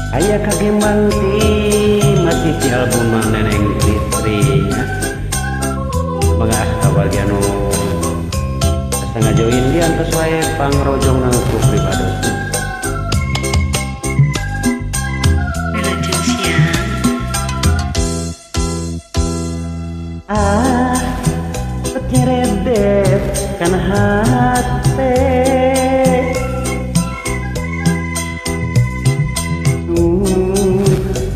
Aya kagembang ti masih di album Mang Neneng Fitri nya. Mangga kabagian nu asa ngajoin diantos wae pangrojong nang ku pribados. Wilujeng siang. Ah, nyeredet kana hate.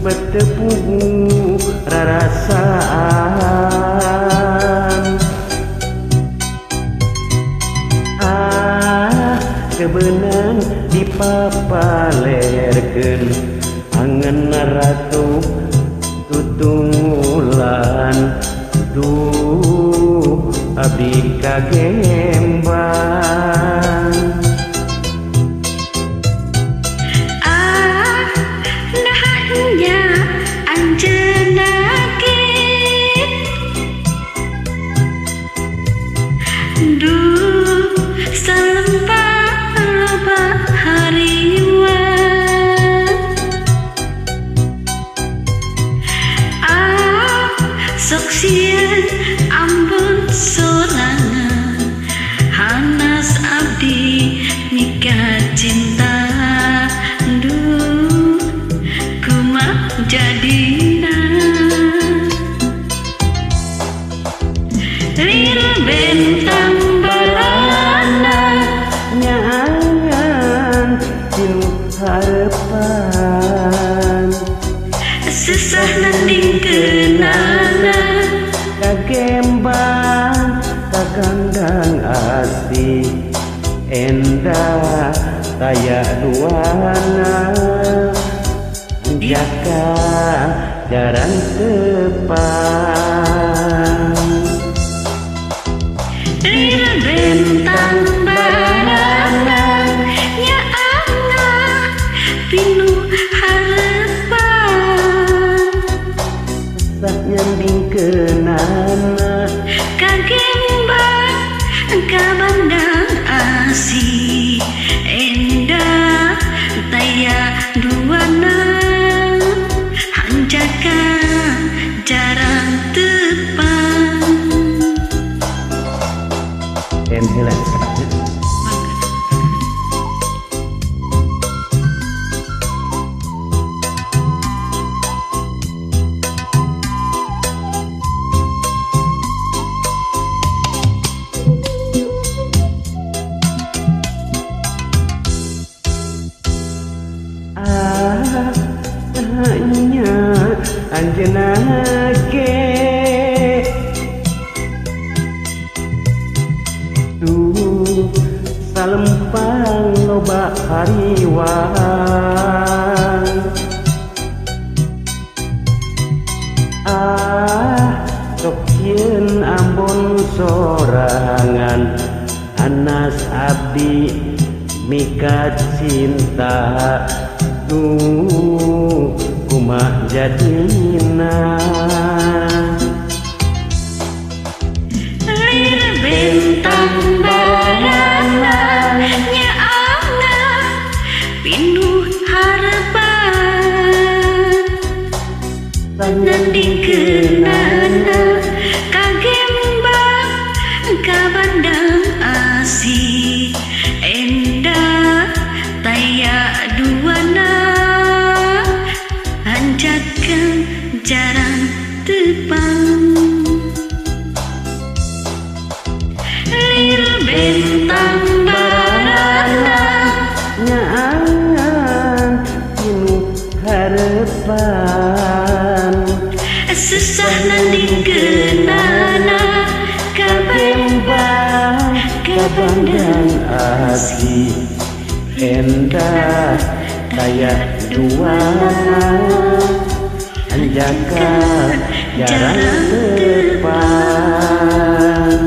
Betepugu rarasaan. Ah, kebenang dipapalerkeun angen ratu tutungulan. Duh, abdi kagembang. Ah, nahanya anjeunna ge. Duh, salempang loba hariwang. Ah, sok sieun ambon sorangan, hanas abdi mika cinta. Duh, kumaha jadina. Lir bentang barana nyaangan tinu harepan, susah nanding kenana. Kagembang kakandang asih endah taya duana. Jaka jarang tepang. Lir bentang barana nyaangan pinuh harepan, susah nyanding kenana. Kagembang kabandang asih endah taya duana. Hanjaka jarang tepang. Heula. Ah, hanya anjeunna ge. Duh, salempang loba hariwang. Ah, sok sieun ambon sorangan, hanas abdi mika cinta. Duh, kumaha jadina. Lir bentang barana nyaangan pinuh harepan, nanding kenana. Kagembang kabandang asih endah taya duana. Hanjaka jarang tepang. Lir bentang barana nyaangan pinuh harepan, susah nanding kenana. Kagembang kabandang asih endah taya duana. Hanjaka jarang tepang.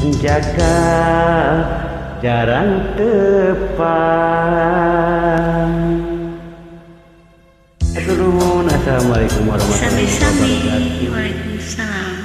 Hanjaka jarang tepang. Assalamualaikum warahmatullahi Sami-sami. wabarakatuh. Waalaikumsalam.